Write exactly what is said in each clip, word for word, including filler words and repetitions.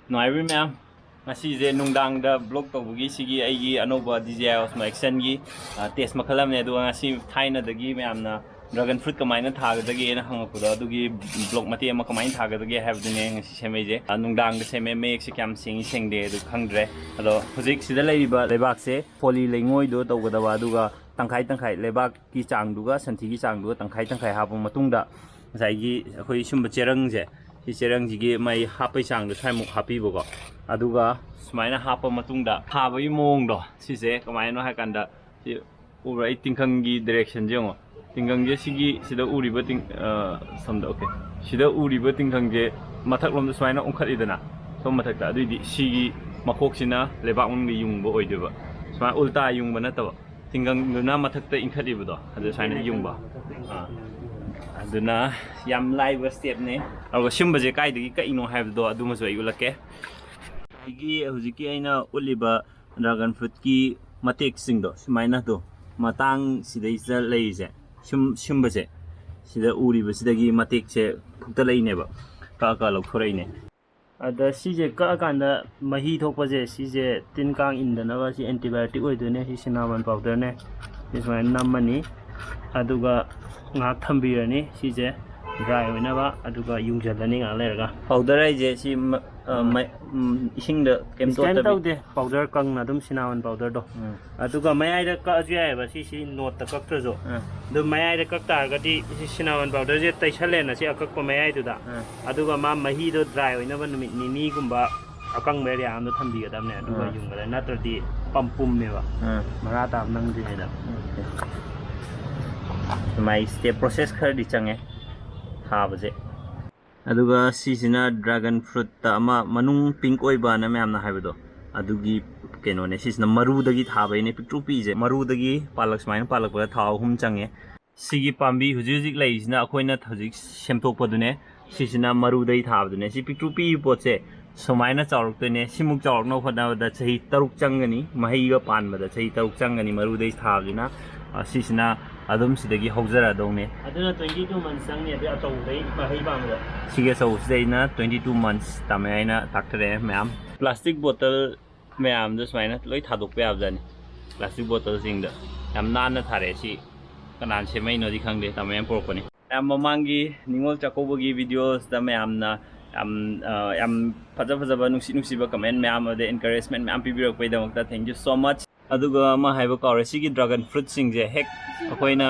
ꯅꯨꯡꯉꯥꯏꯕ꯭ꯔꯤ ꯃꯌꯥꯝ? ꯉꯁꯤꯁꯦ ꯅꯨꯡꯗꯥꯡꯗ ꯕ꯭ꯂꯣꯛ ꯇꯧꯕꯒꯤ ꯁꯤꯒꯤ ꯑꯩꯒꯤ ꯑꯅꯧꯕ ꯗꯤ ꯖꯤ ꯑꯥꯏ ꯑꯣꯁꯃꯣ ꯑꯦꯛꯁꯟꯒꯤ ꯇꯦꯁ ꯃꯈꯜ ꯑꯃꯅꯦ꯫ ꯑꯗꯨꯒ ꯉꯁꯤ ꯊꯥꯏꯅꯗꯒꯤ ꯃꯌꯥꯝꯅ ꯗ꯭ꯔꯥꯒꯟ ꯐ꯭ꯔꯨꯠ ꯀꯃꯥꯏꯅ ꯊꯥꯒꯗꯒꯦꯅ ꯍꯪꯉꯛꯄꯗꯣ, ꯑꯗꯨꯒꯤ ꯕ꯭ꯂꯣꯛ ꯃꯇꯦꯛ ꯑꯃ ꯀꯃꯥꯏꯅ ꯊꯥꯒꯗꯒꯦ ꯍꯥꯏꯕꯗꯨꯅꯦ ꯉꯁꯤ ꯁꯦꯝꯃꯛꯏꯁꯦ꯫ ꯑ, ꯅꯨꯡꯗꯥꯡꯗ ꯁꯦꯝꯃꯦ, ꯃꯌꯦꯛꯁꯦ ꯀꯌꯥꯝ ꯁꯦꯡꯉꯤ ꯁꯦꯡꯗꯦ ꯑꯗꯨ ꯈꯪꯗ꯭ꯔꯦ꯫ ꯑꯗꯣ ꯍꯧꯖꯤꯛ ꯁꯤꯗ ꯂꯩꯔꯤꯕ ꯂꯩꯕꯥꯛꯁꯦ ꯐꯣꯂꯤ ꯂꯩꯉꯣꯏꯗꯣ ꯇꯧꯒꯗꯕ, ꯑꯗꯨꯒ ꯇꯪꯈꯥꯏ ꯇꯪꯈꯥꯏ, ꯂꯩꯕꯥꯛꯀꯤ ꯆꯥꯡꯗꯨꯒ ꯁꯟꯊꯤꯒꯤ ꯆꯥꯡꯗꯨꯒ ꯇꯪꯈꯥꯏ ꯇꯪꯈꯥꯏ ꯍꯥꯞꯄ ꯃꯇꯨꯡꯗ, ꯉꯁꯥꯏꯒꯤ ꯑꯩꯈꯣꯏ ꯁꯨꯝꯕ ꯆꯦꯔꯪꯁꯦ, ꯁꯤ ꯆꯦꯔꯪꯁꯤꯒꯤ ꯃꯩ ꯍꯥꯞꯄꯩ ꯆꯥꯡꯗꯣ ꯁ꯭ꯋꯥꯏꯃꯨꯛ ꯍꯥꯞꯄꯤꯕꯀꯣ꯫ ꯑꯗꯨꯒ ꯁꯨꯃꯥꯏꯅ ꯍꯥꯞꯄ ꯃꯇꯨꯡꯗ ꯊꯥꯕꯒꯤ ꯃꯑꯣꯡꯗꯣ, ꯁꯤꯁꯦ ꯀꯃꯥꯏꯅꯅꯣ ꯍꯥꯏ ꯀꯥꯟꯗ, ꯁꯤ ꯎꯕ꯭ꯔꯥ? ꯑꯩ ꯇꯤꯡꯈꯪꯒꯤ ꯗꯥꯏꯔꯦꯛꯁꯟꯁꯦ ꯌꯦꯡꯉꯣ꯫ ꯇꯤꯡꯈꯪꯁꯦ ꯁꯤꯒꯤ, ꯁꯤꯗ ꯎꯔꯤꯕ ꯇꯤꯡ-, ꯑ, ꯁꯣꯝꯗ, ꯑꯣꯀꯦ꯫ ꯁꯤꯗ ꯎꯔꯤꯕ ꯇꯤꯡꯈꯪꯁꯦ ꯃꯊꯛꯂꯣꯝꯗ ꯁꯨꯃꯥꯏꯅ ꯑꯣꯟꯈꯠꯂꯤꯗꯅ, ꯁꯣꯝ ꯃꯊꯛꯇ꯫ ꯑꯗꯨꯏꯗꯤ ꯁꯤꯒꯤ ꯃꯈꯣꯛꯁꯤꯅ ꯂꯩꯕꯥꯛ ꯃꯅꯨꯡꯗ ꯌꯨꯡꯕ ꯑꯣꯏꯗꯣꯏꯕ꯫ ꯁꯨꯃꯥꯏꯅ ꯎꯜꯇꯥ ꯌꯨꯡꯕ ꯅꯠꯇꯕ, ꯇꯤꯡꯈꯪꯗꯨꯅ ꯃꯊꯛꯇ ꯏꯟꯈꯠꯂꯤꯕꯗꯣ, ꯑꯗꯨ ꯁꯨꯃꯥꯏꯅ ꯌꯨꯡꯕ꯫ ꯑꯥ꯫ ꯑꯗꯨꯅ ꯌꯥꯝ ꯂꯥꯏꯕ ꯁ꯭ꯇꯦꯞꯅꯦ꯫ ꯑꯗꯨꯒ ꯁꯤꯒꯨꯝꯕꯁꯦ ꯀꯥꯏꯗꯒꯤ ꯀꯛꯏꯅꯣ ꯍꯥꯏꯕꯗꯣ ꯑꯗꯨꯃꯁꯨ ꯑꯩ ꯎꯠꯂꯛꯀꯦ꯫ ꯑꯩꯒꯤ ꯍꯧꯖꯤꯛꯀꯤ ꯑꯩꯅ ꯎꯠꯂꯤꯕ ꯗ꯭ꯔꯥꯒꯟ ꯐ꯭ꯔꯨꯠꯀꯤ ꯃꯇꯦꯛꯁꯤꯡꯗꯣ, ꯁꯨꯃꯥꯏꯅ ꯑꯗꯣ, ꯃꯇꯥꯡ ꯁꯤꯗꯩꯁꯤꯗ ꯂꯩꯔꯤꯁꯦ, ꯁꯨꯝ, ꯁꯨꯝꯕꯁꯦ, ꯁꯤꯗ ꯎꯔꯤꯕꯁꯤꯗꯒꯤ ꯃꯇꯦꯛꯁꯦ ꯐꯨꯛꯇꯠꯂꯛꯏꯅꯦꯕ, ꯀꯛꯑ ꯀꯛꯑ ꯂꯧꯊꯣꯔꯛꯏꯅꯦ꯫ ꯑꯗ ꯁꯤꯁꯦ ꯀꯛꯑꯀꯥꯟꯗ ꯃꯍꯤ ꯊꯣꯛꯄꯁꯦ, ꯁꯤꯁꯦ ꯇꯤꯟ ꯀꯥꯡ ꯏꯟꯗꯅꯕ ꯁꯤ ꯑꯦꯟꯇꯤꯕꯥꯌꯣꯇꯤꯛ ꯑꯣꯏꯗꯣꯏꯅꯦ, ꯁꯤ ꯁꯤꯅꯥꯃꯟ ꯄꯥꯎꯗꯔꯅꯦ꯫ ꯁꯤ ꯁꯨꯃꯥꯏꯅ ꯅꯝꯃꯅꯤ, ꯑꯗꯨꯒ ꯉꯥꯏꯍꯥꯛ ꯊꯝꯕꯤꯔꯅꯤ ꯁꯤꯁꯦ ꯗ꯭ꯔꯥꯏ ꯑꯣꯏꯅꯕ, ꯑꯗꯨꯒ ꯌꯨꯡꯁꯤꯜꯂꯅꯤ ꯉꯥꯏꯍꯥꯛ ꯂꯩꯔꯒ꯫ ꯄꯥꯎꯗꯔ ꯍꯥꯏꯁꯦ ꯁꯤ ꯃ-, ꯑ, ꯎꯝ꯫ ꯃꯩ-, ꯎꯝ, ꯏꯁꯤꯡꯗ ꯀꯩꯝ ꯀꯩꯝ ꯇꯣꯠꯇꯕꯤ? ꯇꯧꯗꯦ, ꯄꯥꯎꯗꯔ ꯀꯪꯅ ꯑꯗꯨꯝ ꯁꯤꯅꯥꯃꯟ ꯄꯥꯎꯗꯔꯗꯣ꯫ ꯎꯝ꯫ ꯑꯗꯨꯒ ꯃꯌꯥꯏꯗ ꯀꯛꯑꯁꯨ ꯌꯥꯏꯑꯕ, ꯁꯤ, ꯁꯤ ꯅꯣꯠꯇ ꯀꯛꯇ꯭ꯔꯁꯨ꯫ ꯎꯝ꯫ ꯑꯗꯨ ꯃꯌꯥꯏꯗ ꯀꯛ ꯇꯥꯔꯒꯗꯤ ꯁꯤ ꯁꯤꯅꯥꯃꯟ ꯄꯥꯎꯗꯔꯁꯦ ꯇꯩꯁꯜꯂꯦꯅ ꯁꯤ ꯑꯀꯛꯄ ꯃꯌꯥꯏꯗꯨꯗ꯫ ꯎꯝ꯫ ꯑꯗꯨꯒ ꯃꯥ ꯃꯍꯤꯗꯣ ꯗ꯭ꯔꯥꯏ ꯑꯣꯏꯅꯕ ꯅꯨꯃꯤꯠ ꯅꯤꯅꯤꯒꯨꯝꯕ ꯑꯀꯪꯕ ꯑꯦꯔꯤꯌꯥ ꯑꯃꯗ ꯊꯝꯕꯤꯒꯗꯕꯅꯦ, ꯑꯗꯨꯒ ꯎꯝ꯫ ꯌꯨꯡꯒꯗꯕꯅꯦ, ꯅꯠꯇ꯭ꯔꯗꯤ ꯄꯝ ꯄꯨꯝꯃꯦꯕ꯫ ꯎꯝ꯫ ꯃꯔꯥ ꯇꯥꯕ ꯅꯪꯗ꯭ꯔꯤꯉꯩꯗ꯫ ꯑꯣꯀꯦ꯫ ꯃꯥꯏ ꯁ꯭ꯇꯦꯞ ꯄ꯭ꯔꯣꯁꯦꯁ ꯈꯔꯗꯤ ꯆꯪꯉꯦ ꯊꯥꯕꯁꯦ꯫ ꯑꯗꯨꯒ ꯁꯤꯁꯤꯅ ꯗ꯭ꯔꯥꯒꯟ ꯐ꯭ꯔꯨꯠꯇ ꯑꯃ ꯃꯅꯨꯡ ꯄꯤꯡꯛ ꯑꯣꯏꯕꯅ ꯃꯌꯥꯝꯅ ꯍꯥꯏꯕꯗꯣ, ꯑꯗꯨꯒꯤ ꯀꯩꯅꯣꯅꯦ꯫ ꯁꯤꯁꯤꯅ ꯃꯔꯨꯗꯒꯤ ꯊꯥꯕꯩꯅꯦ, ꯄꯤꯛꯇ꯭ꯔꯨ ꯄꯤꯛꯏꯁꯦ꯫ ꯃꯔꯨꯗꯒꯤ ꯄꯥꯜꯂꯛ-, ꯁꯨꯃꯥꯏꯅ ꯄꯥꯜꯂꯛꯄꯗ ꯊꯥ ꯑꯍꯨꯝ ꯆꯪꯉꯦ꯫ ꯁꯤꯒꯤ ꯄꯥꯝꯕꯤ ꯍꯧꯖꯤꯛ ꯍꯧꯖꯤꯛ ꯂꯩꯔꯤꯁꯤꯅ ꯑꯩꯈꯣꯏꯅ ꯍꯧꯖꯤꯛ ꯁꯦꯝꯗꯣꯛꯄꯗꯨꯅꯦ꯫ ꯁꯤꯁꯤꯅ ꯃꯔꯨꯗꯒꯤ ꯊꯥꯕꯗꯨꯅꯦ꯫ ꯁꯤ ꯄꯤꯛꯇ꯭ꯔꯨ ꯄꯤꯛꯏ ꯄꯣꯠꯁꯦ ꯁꯨꯃꯥꯏꯅ ꯆꯥꯎꯔꯛꯇꯣꯏꯅꯦ꯫ ꯁꯤꯃꯨꯛ ꯆꯥꯎꯔꯛꯅꯕ ꯍꯣꯠꯅꯕꯗ ꯆꯍꯤ ꯇꯔꯨꯛ ꯆꯪꯒꯅꯤ, ꯃꯍꯩꯒ ꯄꯥꯟꯕꯗ ꯆꯍꯤ ꯇꯔꯨꯛ ꯆꯪꯒꯅꯤ ꯃꯔꯨꯗꯒꯤ ꯊꯥꯕꯁꯤꯅ꯫ ꯑ, ꯁꯤꯁꯤꯅ ꯑꯗꯨꯝ ꯁꯤꯗꯒꯤ ꯍꯧꯖꯔꯛꯑꯗꯧꯅꯦ꯫ ꯑꯗꯨꯅ twenty two months ꯆꯪꯅꯤ ꯑꯗꯨ ꯑꯆꯧꯕꯗꯩ ꯃꯍꯩ ꯄꯥꯟꯕꯗ꯫ ꯁꯤꯒꯤ ꯑꯆꯧꯕꯁꯤꯗ ꯑꯩꯅ twenty two months ꯇꯝꯃꯦ ꯍꯥꯏꯅ ꯇꯥꯛꯊꯔꯛꯑꯦ ꯃꯌꯥꯝ꯫ Plastic bottle ꯃꯌꯥꯝꯗꯣ ꯁꯨꯃꯥꯏꯅ ꯂꯣꯏ ꯊꯥꯗꯣꯛꯄ ꯌꯥꯕꯖꯥꯠꯅꯤ꯫ Plastic bottleꯁꯤꯡꯗ ꯌꯥꯝ ꯅꯥꯟꯅ ꯊꯥꯔꯛꯑꯦ꯫ ꯁꯤ ꯀꯅꯥꯅ ꯁꯦꯝꯃꯛꯏꯅꯣꯗꯤ ꯈꯪꯗꯦ, ꯇꯥꯃꯣ ꯌꯥꯝ ꯄꯨꯔꯛꯄꯅꯤ꯫ ꯃꯌꯥꯝ ꯃꯃꯥꯡꯒꯤ ꯅꯤꯉꯣꯜ ꯆꯥꯛꯀꯧꯕꯒꯤ videosꯇ ꯃꯌꯥꯝꯅ ꯌꯥꯝ, ꯑ, ꯌꯥꯝ ꯐꯖ ꯐꯖꯕ ꯅꯨꯡꯁꯤ ꯅꯨꯡꯁꯤꯕ comment ꯃꯌꯥꯝ ꯑꯗꯩ encouragement ꯃꯌꯥꯝ ꯄꯤꯕꯤꯔꯛꯄꯩꯗꯃꯛꯇ thank you so much꯫ ꯑꯗꯨꯒ ꯑꯃ ꯍꯥꯏꯕ ꯀꯥꯎꯔꯦ, ꯁꯤꯒꯤ dragon fruitꯁꯤꯡꯁꯦ ꯍꯦꯛ ꯑꯩꯈꯣꯏꯅ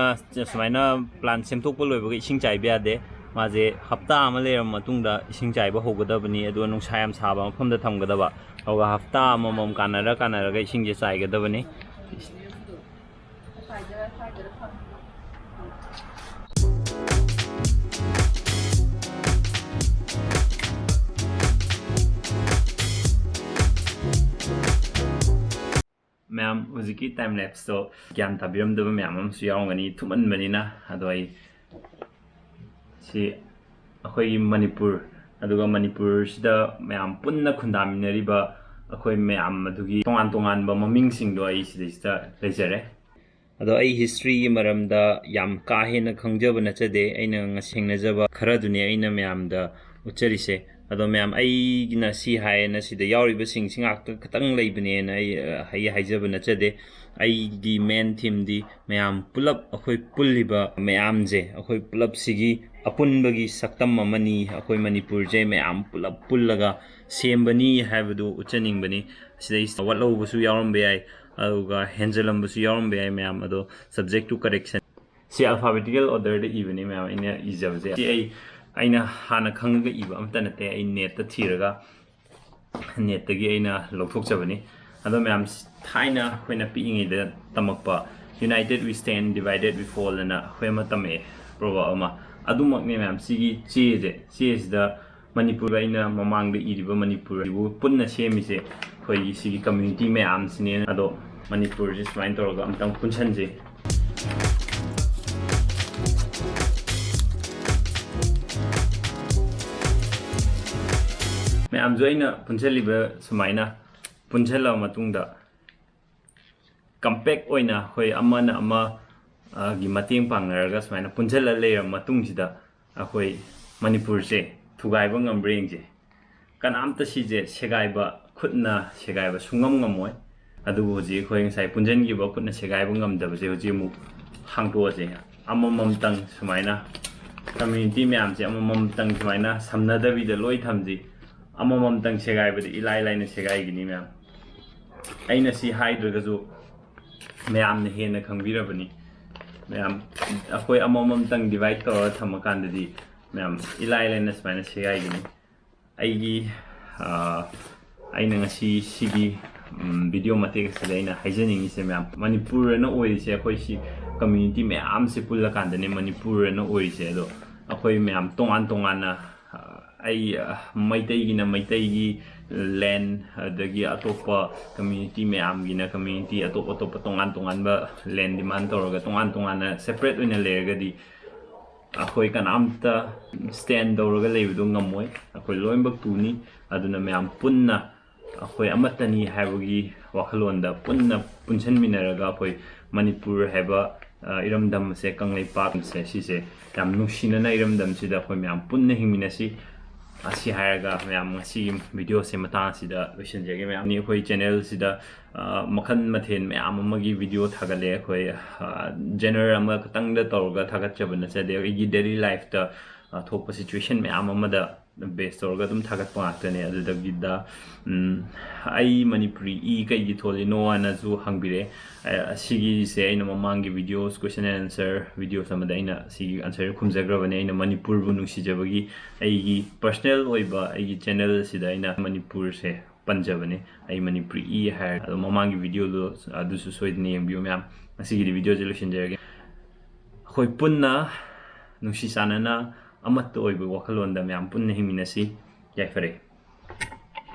ꯁꯨꯃꯥꯏꯅ plant ꯁꯦꯝꯗꯣꯛꯄ ꯂꯣꯏꯕꯒ ꯏꯁꯤꯡ ꯆꯥꯏꯕ ꯌꯥꯗꯦ꯫ ꯃꯥꯁꯦ ꯍꯞꯇꯥ ꯑꯃ ꯂꯩꯔꯕ ꯃꯇꯨꯡꯗ ꯏꯁꯤꯡ ꯆꯥꯏꯕ ꯍꯧꯒꯗꯕꯅꯤ, ꯑꯗꯨꯒ ꯅꯨꯡꯁꯥ ꯌꯥꯝ ꯁꯥꯕ ꯃꯐꯝꯗ ꯊꯝꯒꯗꯕ꯫ ꯑꯗꯨꯒ ꯍꯞꯇꯥ ꯑꯃꯃꯝ ꯀꯥꯟꯅꯔ ꯀꯥꯟꯅꯔꯒ ꯏꯁꯤꯡꯁꯦ ꯆꯥꯏꯒꯗꯕꯅꯤ꯫ ꯃꯌꯥꯝ, ꯍꯧꯖꯤꯛꯀꯤ time lapseꯇꯣ ꯒ꯭ꯌꯥꯟ ꯇꯥꯕꯤꯔꯝꯗꯕ ꯃꯌꯥꯝ ꯑꯃꯁꯨ ꯌꯥꯎꯔꯝꯒꯅꯤ, ꯊꯨꯃꯟꯕꯅꯤꯅ꯫ ꯑꯗꯣ ꯑꯩ ꯁꯤ ꯑꯩꯈꯣꯏꯒꯤ ꯃꯅꯤꯄꯨꯔ, ꯑꯗꯨꯒ ꯃꯅꯤꯄꯨꯔꯁꯤꯗ ꯃꯌꯥꯝ ꯄꯨꯟꯅ ꯈꯨꯟꯗꯥꯃꯤꯟꯅꯔꯤꯕ ꯑꯩꯈꯣꯏ ꯃꯌꯥꯝ ꯑꯗꯨꯒꯤ ꯇꯣꯉꯥꯟ ꯇꯣꯉꯥꯟꯕ ꯃꯃꯤꯡꯁꯤꯡꯗꯣ ꯑꯩ ꯁꯤꯗꯩꯁꯤꯗ ꯂꯩꯖꯔꯦ꯫ ꯑꯗꯣ ꯑꯩ historyꯒꯤ ꯃꯔꯝꯗ ꯌꯥꯝ ꯀꯥ ꯍꯦꯟꯅ ꯈꯪꯖꯕ ꯅꯠꯆꯗꯦ, ꯑꯩꯅ ꯉꯁꯤ ꯊꯦꯡꯅꯖꯕ ꯈꯔꯗꯨꯅꯤ ꯑꯩꯅ ꯃꯌꯥꯝꯗ ꯎꯠꯆꯔꯤꯁꯦ꯫ ꯑꯗꯣ ꯃꯌꯥꯝ, ꯑꯩꯒꯤꯅ ꯁꯤ ꯍꯥꯏꯌꯦꯅ ꯁꯤꯗ ꯌꯥꯎꯔꯤꯕꯁꯤꯡꯁꯤ ꯉꯥꯛꯇ ꯈꯇꯪ ꯂꯩꯕꯅꯦꯅ ꯑꯩ, ꯑ, ꯑꯩ ꯍꯥꯏꯖꯕ ꯅꯠꯆꯗꯦ꯫ ꯑꯩꯒꯤ main themeꯗꯤ ꯃꯌꯥꯝ ꯄꯨꯂꯞ, ꯑꯩꯈꯣꯏ ꯄꯨꯜꯂꯤꯕ ꯃꯌꯥꯝꯁꯦ, ꯑꯩꯈꯣꯏ ꯄꯨꯂꯞꯁꯤꯒꯤ ꯑꯄꯨꯟꯕꯒꯤ ꯁꯛꯇꯝ ꯑꯃꯅꯤ, ꯑꯩꯈꯣꯏ ꯃꯅꯤꯄꯨꯔꯁꯦ ꯃꯌꯥꯝ ꯄꯨꯂꯞ ꯄꯨꯜꯂꯒ ꯁꯦꯝꯕꯅꯤ ꯍꯥꯏꯕꯗꯨ ꯎꯠꯆꯅꯤꯡꯕꯅꯤ꯫ ꯁꯤꯗꯩꯁꯤꯗ ꯋꯥꯠꯍꯧꯕꯁꯨ ꯌꯥꯎꯔꯝꯕ ꯌꯥꯏ, ꯑꯗꯨꯒ ꯍꯦꯟꯖꯜꯂꯝꯕꯁꯨ ꯌꯥꯎꯔꯝꯕ ꯌꯥꯏ ꯃꯌꯥꯝ, ꯑꯗꯣ subject to correction꯫ ꯁꯤ alphabetical orderꯗ ꯏꯕꯅꯤ ꯃꯌꯥꯝ, ꯑꯩꯅ ꯏꯖꯕꯁꯦ꯫ ꯁꯤ ꯑꯩ, ꯑꯩꯅ ꯍꯥꯟꯅ ꯈꯪꯉꯒ ꯏꯕ ꯑꯃꯠꯇ ꯅꯠꯇꯦ, ꯑꯩ netꯇ ꯊꯤꯔꯒ, netꯇꯒꯤ ꯑꯩꯅ ꯂꯧꯊꯣꯛꯆꯕꯅꯤ꯫ ꯑꯗꯣ ꯃꯌꯥꯝ, ꯊꯥꯏꯅ ꯑꯩꯈꯣꯏꯅ ꯄꯤꯛꯏꯉꯩꯗ ꯇꯝꯃꯛꯄ "United we stand, divided we fall" ꯑꯅ ꯑꯩꯈꯣꯏ ꯑꯃ ꯇꯝꯃꯛꯑꯦ, proverb ꯑꯃ꯫ ꯑꯗꯨꯃꯛꯅꯦ ꯃꯌꯥꯝ, ꯁꯤꯒꯤ ꯆꯦꯁꯦ, ꯆꯦꯁꯤꯗ ꯃꯅꯤꯄꯨꯔ, ꯑꯩꯅ ꯃꯃꯥꯡꯗ ꯏꯔꯤꯕ ꯃꯅꯤꯄꯨꯔ ꯑꯁꯤꯕꯨ ꯄꯨꯟꯅ ꯁꯦꯝꯃꯤꯁꯦ ꯑꯩꯈꯣꯏꯒꯤ ꯁꯤꯒꯤ community ꯃꯌꯥꯝꯁꯤꯅꯦ꯫ ꯑꯗꯣ ꯃꯅꯤꯄꯨꯔꯁꯦ ꯁꯨꯃꯥꯏꯅ ꯇꯧꯔꯒ ꯑꯝꯇꯪ ꯄꯨꯟꯁꯟꯁꯦ꯫ ꯃꯌꯥꯝꯁꯨ ꯑꯩꯅ ꯄꯨꯟꯁꯜꯂꯤꯕ ꯁꯨꯃꯥꯏꯅ ꯄꯨꯟꯁꯜꯂꯕ ꯃꯇꯨꯡꯗ, compact ꯑꯣꯏꯅ ꯑꯩꯈꯣꯏ ꯑꯃꯅ ꯑꯃ ꯒꯤ ꯃꯇꯦꯡ ꯄꯥꯡꯅꯔꯒ ꯁꯨꯃꯥꯏꯅ ꯄꯨꯟꯁꯤꯜꯂ ꯂꯩꯔꯕ ꯃꯇꯨꯡꯁꯤꯗ ꯑꯩꯈꯣꯏ ꯃꯅꯤꯄꯨꯔꯁꯦ ꯊꯨꯒꯥꯏꯕ ꯉꯝꯕ꯭ꯔꯥ ꯌꯦꯡꯁꯦ꯫ ꯀꯅꯥꯝꯇ ꯁꯤꯁꯦ ꯁꯦꯒꯥꯏꯕ, ꯈꯨꯠꯅ ꯁꯦꯒꯥꯏꯕ ꯁꯨꯡꯉꯝ ꯉꯝꯃꯣꯏ꯫ ꯑꯗꯨꯕꯨ ꯍꯧꯖꯤꯛ ꯑꯩꯈꯣꯏ ꯉꯁꯥꯏ ꯄꯨꯟꯁꯤꯟꯈꯤꯕ ꯈꯨꯠꯅ ꯁꯦꯒꯥꯏꯕ ꯉꯝꯗꯕꯁꯦ ꯍꯧꯖꯤꯛ ꯑꯃꯨꯛ ꯍꯥꯡꯇꯣꯛꯑꯁꯦ꯫ ꯑꯃꯃꯝꯇꯪ ꯁꯨꯃꯥꯏꯅ, ꯀꯝꯃ꯭ꯌꯨꯅꯤꯇꯤ ꯃꯌꯥꯝꯁꯦ ꯑꯃꯃꯝꯇꯪ ꯁꯨꯃꯥꯏꯅ ꯁꯝꯅꯗꯕꯤꯗ ꯂꯣꯏ ꯊꯝꯁꯤ꯫ ꯑꯃꯃꯝꯇꯪ ꯁꯦꯒꯥꯏꯕꯗꯤ ꯏꯂꯥꯏ ꯂꯥꯏꯅ ꯁꯦꯒꯥꯏꯒꯅꯤ ꯃꯌꯥꯝ꯫ ꯑꯩꯅ ꯁꯤ ꯍꯥꯏꯗ꯭ꯔꯒꯁꯨ ꯃꯌꯥꯝꯅ ꯍꯦꯟꯅ ꯈꯪꯕꯤꯔꯕꯅꯤ꯫ ꯃꯌꯥꯝ, ꯑꯩꯈꯣꯏ ꯑꯃꯃꯝꯇꯪ ꯗꯤꯚꯥꯏꯠ ꯇꯧꯔꯒ ꯊꯝꯃꯀꯥꯟꯗꯗꯤ ꯃꯌꯥꯝ ꯏꯂꯥꯏ ꯂꯥꯏꯅ ꯁꯨꯃꯥꯏꯅ ꯁꯦꯒꯥꯏꯒꯅꯤ꯫ ꯑꯩꯒꯤ, ꯑ, ꯑꯩꯅ ꯉꯁꯤ ꯁꯤꯒꯤ, ꯎꯝ, ꯚꯤꯗꯤꯑꯣ ꯃꯇꯦꯛ ꯑꯁꯤꯗ ꯑꯩꯅ ꯍꯥꯏꯖꯅꯤꯡꯉꯤꯁꯦ, ꯃꯌꯥꯝ, ꯃꯅꯤꯄꯨꯔ ꯑꯅ ꯑꯣꯏꯔꯤꯁꯦ, ꯑꯩꯈꯣꯏ ꯁꯤ ꯀꯝꯃ꯭ꯌꯨꯅꯤꯇꯤ ꯃꯌꯥꯝꯁꯦ ꯄꯨꯜꯂꯀꯥꯟꯗꯅꯦ ꯃꯅꯤꯄꯨꯔ ꯑꯅ ꯑꯣꯏꯔꯤꯁꯦ꯫ ꯑꯗꯣ ꯑꯩꯈꯣꯏ ꯃꯌꯥꯝ ꯇꯣꯉꯥꯟ ꯇꯣꯉꯥꯟꯅ, ꯑ, ꯑꯩ, ꯑ, ꯃꯩꯇꯩꯒꯤꯅ ꯃꯩꯇꯩꯒꯤ ꯂꯦꯟ, ꯑꯗꯒꯤ ꯑꯇꯣꯞꯄ ꯀꯝꯃ꯭ꯌꯨꯅꯤꯇꯤ ꯃꯌꯥꯝꯒꯤꯅ ꯀꯝꯃ꯭ꯌꯨꯅꯤꯇꯤ ꯑꯇꯣꯞ ꯑꯇꯣꯞꯄ ꯇꯣꯉꯥꯟ ꯇꯣꯉꯥꯟꯕ ꯂꯦꯟ ꯗꯤꯃꯥꯟ ꯇꯧꯔꯒ ꯇꯣꯉꯥꯟ ꯇꯣꯉꯥꯟꯅ ꯁꯦꯄꯔꯦꯠ ꯑꯣꯏꯅ ꯂꯩꯔꯒꯗꯤ ꯑꯩꯈꯣꯏ ꯀꯅꯥꯝꯇ ꯁ꯭ꯇꯦꯟ ꯇꯧꯔꯒ ꯂꯩꯕꯗꯣ ꯉꯝꯃꯣꯏ꯫ ꯑꯩꯈꯣꯏ ꯂꯣꯏꯅꯃꯛ ꯇꯨꯅꯤ꯫ ꯑꯗꯨꯅ ꯃꯌꯥꯝ ꯄꯨꯟꯅ ꯑꯩꯈꯣꯏ ꯑꯃꯠꯇꯅꯤ ꯍꯥꯏꯕꯒꯤ ꯋꯥꯈꯜꯂꯣꯟꯗ ꯄꯨꯟꯅ ꯄꯨꯟꯁꯤꯟꯃꯤꯟꯅꯔꯒ ꯑꯩꯈꯣꯏ ꯃꯅꯤꯄꯨꯔ ꯍꯥꯏꯕ, ꯑ, ꯏꯔꯝꯗꯝ ꯑꯁꯦ, ꯀꯪꯂꯩꯄꯥꯛ ꯑꯁꯦ, ꯁꯤꯁꯦ ꯌꯥꯝ ꯅꯨꯡꯁꯤꯅꯅ ꯏꯔꯝꯗꯝꯁꯤꯗ ꯑꯩꯈꯣꯏ ꯃꯌꯥꯝ ꯄꯨꯟꯅ ꯍꯤꯡꯃꯤꯟꯅꯁꯤ꯫ ꯑꯁꯤ ꯍꯥꯏꯔꯒ ꯃꯌꯥꯝ ꯉꯁꯤꯒꯤ ꯚꯤꯗꯤꯑꯣꯁꯦ ꯃꯇꯥꯡ ꯑꯁꯤꯗ ꯂꯣꯏꯁꯤꯟꯖꯒꯦ꯫ ꯃꯌꯥꯝꯅꯤ ꯑꯩꯈꯣꯏ ꯆꯦꯅꯦꯜꯁꯤꯗ, ꯑ, ꯃꯈꯜ ꯃꯊꯦꯜ ꯃꯌꯥꯝ ꯑꯃꯒꯤ ꯚꯤꯗꯤꯑꯣ ꯊꯥꯒꯠꯂꯦ꯫ ꯑꯩꯈꯣꯏ, ꯑ, ꯖꯦꯅꯔ ꯑꯃꯈꯛꯇꯪꯗ ꯇꯧꯔꯒ ꯊꯥꯒꯠꯆꯕ ꯅꯠꯆꯗꯦ꯫ ꯑꯩꯒꯤ ꯗꯦꯂꯤ ꯂꯥꯏꯐꯇ, ꯑ, ꯊꯣꯛꯄ ꯁꯤꯆꯨꯋꯦꯁꯟ ꯃꯌꯥꯝ ꯑꯃꯗ ꯕꯦꯁ ꯇꯧꯔꯒ ꯑꯗꯨꯝ ꯊꯥꯒꯠꯄ ꯉꯥꯛꯇꯅꯦ꯫ ꯑꯗꯨꯗꯒꯤꯗ, ꯎꯝ, "ꯑꯩ ꯃꯅꯤꯄꯨꯔꯤ ꯏ ꯀꯩꯒꯤ ꯊꯣꯜꯂꯤꯅꯣ?" ꯍꯥꯏꯅꯁꯨ ꯍꯪꯕꯤꯔꯛꯑꯦ꯫ ꯑ, ꯑꯁꯤꯒꯤꯁꯦ ꯑꯩꯅ ꯃꯃꯥꯡꯒꯤ videos, question and answer videos ꯑꯃꯗ ꯑꯩꯅ ꯁꯤꯒꯤ ꯑꯟꯁꯔ ꯈꯨꯝꯖꯈ꯭ꯔꯕꯅꯦ꯫ ꯑꯩꯅ ꯃꯅꯤꯄꯨꯔꯕꯨ ꯅꯨꯡꯁꯤꯖꯕꯒꯤ ꯑꯩꯒꯤ ꯄꯔꯁꯅꯦꯜ ꯑꯣꯏꯕ ꯑꯩꯒꯤ ꯆꯦꯅꯦꯜ ꯑꯁꯤꯗ ꯑꯩꯅ ꯃꯅꯤꯄꯨꯔꯁꯦ ꯄꯟꯖꯕꯅꯦ꯫ "ꯑꯩ ꯃꯅꯤꯄꯨꯔꯤ ꯏ" ꯍꯥꯏꯔ꯫ ꯑꯗꯣ ꯃꯃꯥꯡꯒꯤ ꯚꯤꯗꯤꯑꯣꯗꯣ ꯑꯗꯨꯁꯨ ꯁꯣꯏꯗꯅ ꯌꯦꯡꯕꯤꯌꯨ ꯃꯌꯥꯝ꯫ ꯉꯁꯤꯒꯤꯗꯤ ꯚꯤꯗꯤꯑꯣꯁꯦ ꯂꯣꯏꯁꯤꯟꯖꯔꯒꯦ꯫ ꯑꯩꯈꯣꯏ ꯄꯨꯟꯅ ꯅꯨꯡꯁꯤ ꯆꯥꯟꯅꯅ ꯑꯃꯠꯇ ꯑꯣꯏꯕ ꯋꯥꯈꯜꯂꯣꯟꯗ ꯃꯌꯥꯝ ꯄꯨꯟꯅ ꯍꯤꯡꯃꯤꯟꯅꯁꯤ꯫ ꯌꯥꯏꯐꯔꯦ꯫